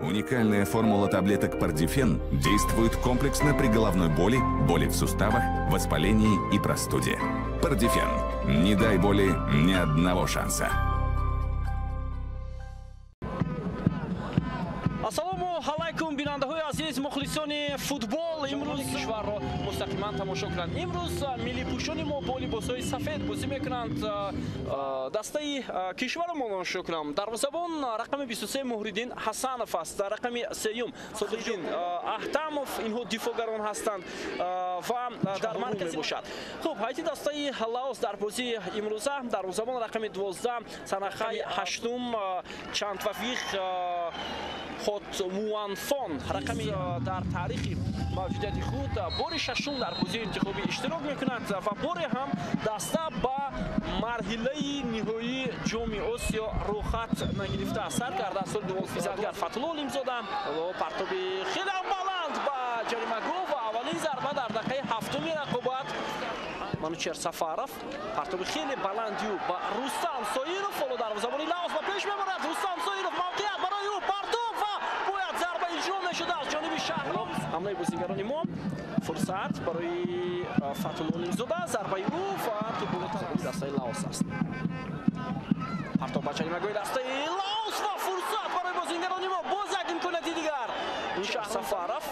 Уникальная формула таблеток Пардифен действует комплексно при головной боли, боли в суставах, воспалении и простуде. Пардифен. Не дай боли ни одного шанса. Ассалому алайкум, бинандаҳои азиз, мухлисони футбол. Имрӯз кишварро мустақиман тамошо кунанд. Имрӯз миллипӯшони мо бо либосҳои сафед бозӣ мекунанд. Дастаи кишварамонро шо кунам. Дарвозабон рақами 23 Муҳриддин Ҳасанов аст. Рақами сеюм Содиқҷон Аҳтамов, инҳо дифоъгарон ҳастанд ва дар марказ мебошад. Хуб, ҳайати дастаи Лаос дар бозии имрӯза дарвозабон рақами 12 Санахай ҳаштум Чандвафиқ Хотмуанфон, рақами дар таърихи мавҷудияти худ бори шашум дар бозии интихобӣ иштирок мекунад ва боре ҳам даста ба марҳилаи ниҳоии ҷоми Осиё рӯхат нагирифтааст. Сар карда аз соли 2012 Фатҳулло Олимзода. Партоби хеле баланд ба ҷаримагоҳ ва аввалин зарба дар дақиқаи ҳафтуми рақобат. Манучер Сафаров, партоби хеле баланди ӯ ба Рустам Соиров. Ҳоло дарвозабони Лаос ба пеш мебарад. Рустам Соиров, мавқеият барои ӯ, партоб ва бояд зарба иҷро мешуда аз ҷониби Шаҳром. Ҳамлаи бозигарони мо, фурсат барои Фатҳулло Олимзода, зарбаи ӯ ва тӯб дастаи Лаос аст. Партоб ба ҷаримагоҳи дастаи Лаос ва фурсат барои бозигарони мо, боз як имконияти дигар. Сафаров,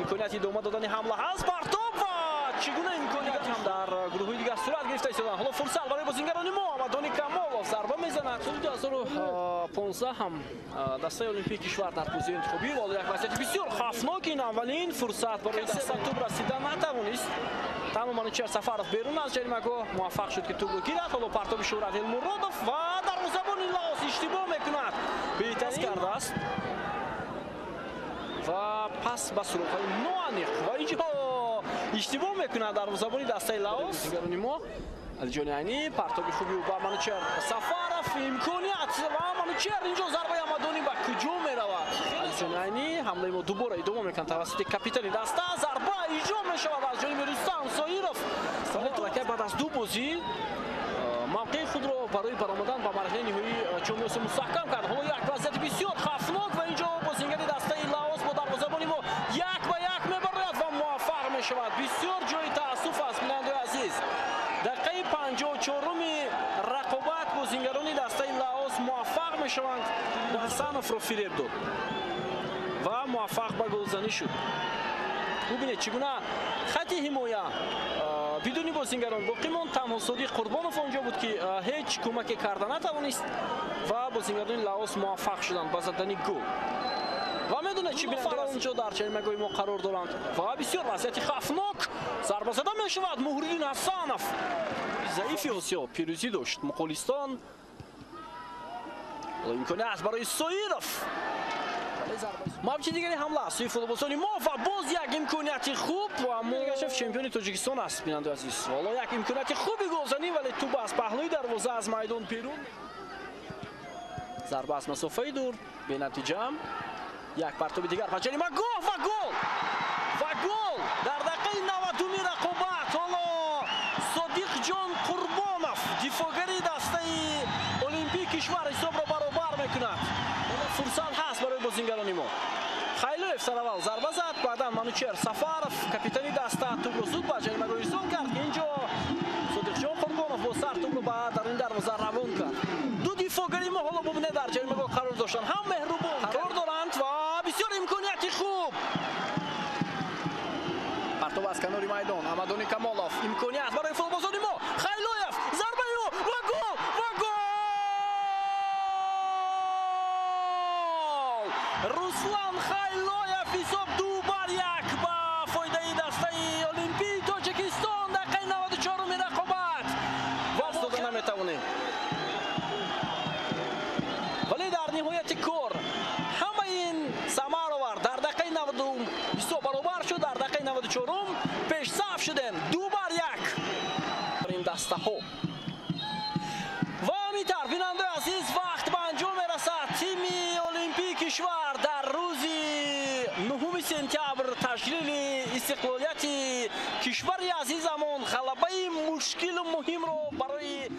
имконияти идома додани ҳамла ҳаст, партоб ва чӣ гуна имконият ҳам дар гурӯҳҳои дигар сурат гирифта истоданд. Ҳоло фурсат барои бозигарони мо, Амадони Камолов зарба мезанад. Соли 2015 ҳам дастаи Олимпии кишвар дар бозии интихобӣ ва як вазъияти бисёр хавфнок, ин аввалин фурсат барои даста тӯб расида натавонист. Танҳо Манучер Сафаров берун аз ҷаримагоҳ муваффақ шуд, ки тӯбро гирад. Ҳоло партоби Шӯҳрат Элмуродов ва дарвозабони Лаос иштибоҳ мекунад. Беҳтарин кардааст ва пас ба суроғҳои ноаниқ ва инҷо иштибоҳ мекунад дарвозабони дастаи Лаос. Бозигарони мо, Алиҷони Айнӣ, партоби хуби ӯ ба Манучер Сафаров, имконият ва Манучер инҷо зарбаи Амадонӣ ба куҷо меравад? Алиҷони Айнӣ, ҳамлаи мо дубора идома мекунад тавассути капитани даста, зарба иҷро мешавад аз ҷониби Рустам Соиров. Аллакай баъд аз ду бозӣ мавқеи худро барои баромадан ба марҳилаи ниҳоии ҷоми Осиё мустаҳкам кард. Ҳоло як вазъияти бисёр хавфнок ва инҷо бозигари дастаи Лаос бо дарвозабони мо як ба як мебарояд ва муваффақ мешавад. Бисёр ҷои таассуф аст, бинандаи азиз. Дақиқаи 54-уми рақобат бозингарони дастаи Лаос муваффақ мешаванд. Ҳасановро фиреб дод ва муваффақ ба голзанӣ шуд. Бубинед, чӣ гуна хати ҳимоя бидуни бозингарон боқӣ монд. Танҳо Содиқ Қурбонов онҷо буд, ки ҳеҷ кӯмаке карда натавонист ва бозингарони Лаос муваффақ шуданд ба задани гол. Ва медонед, чӣ нафар онҷо дар ҷаримагоҳи мо қарор доранд ва бисёр вазъияти хавфнок, зарба зада мешавад. Муҳриддин Ҳасанов, заифи Осиё, пирӯзӣ дошт Муғулистон. Имконият барои Соиров. Мавҷи дигари ҳамла сӯи футболбозони мо ва боз як имконияти хуб ва Мургашев чемпиони Тоҷикистон аст, бинандаи азиз. Ҳоло як имконияти хуби голзанӣ, вале тӯб аз паҳлӯи дарвоза аз майдон берун. Зарба аз масофаи дур бенатиҷа. Як партоби дигар ба ҷаримагоҳ ва гол! Ва гол дар дақиқаи 90-уми рақобат. Ҳоло Содиқҷон Қурбонов, дифоъгари дастаи Олимпии кишвар, ҳисобро баробар мекунад. Фурсат ҳаст барои бозингарони мо. Хайлоев сараввал зарба зад, баъдан Манучер Сафаров, капитани даста, тӯбро зуд ба ҷаримагоҳ ирсол кард, ки инҷо Содиқҷон Қурбонов бо сар тӯбро ба даруни дарвоза равон кард. Ду дифоъгари мо ҳоло бубинед дар ҷаримагоҳ қарор доштанд, ҳам меҳрубон қарор доранд ва бисёр имконияти хуб. Партоб аз канори майдон, Амадони Камолов, имконият барои футболбозони мо. Хайлоев, зарбаи ӯ ва гол! Ва гол! Руслан Хайлоев, ҳисоб 2-1 ба фоидаи дастаи Олимпии Тоҷикистон. Дақиқаи 94-уми рақобат. Ва дода наметавонем. Вале дар ниҳояти кор ҳамаи ин самар овард. Дар дақиқаи 92 ҳисоб баробар шуд, дар дақиқаи 94-ум пешсаф шудем 2-1. Ин дастаҳо. Ва ҳамин тавр, бинандаи азиз, вақт ба анҷом мерасад. Тими Олимпии кишвар дар рӯзи 9 сентябр таҷлили истиқлолияти кишвари азизамон ғалабаи мушкилу муҳимро барои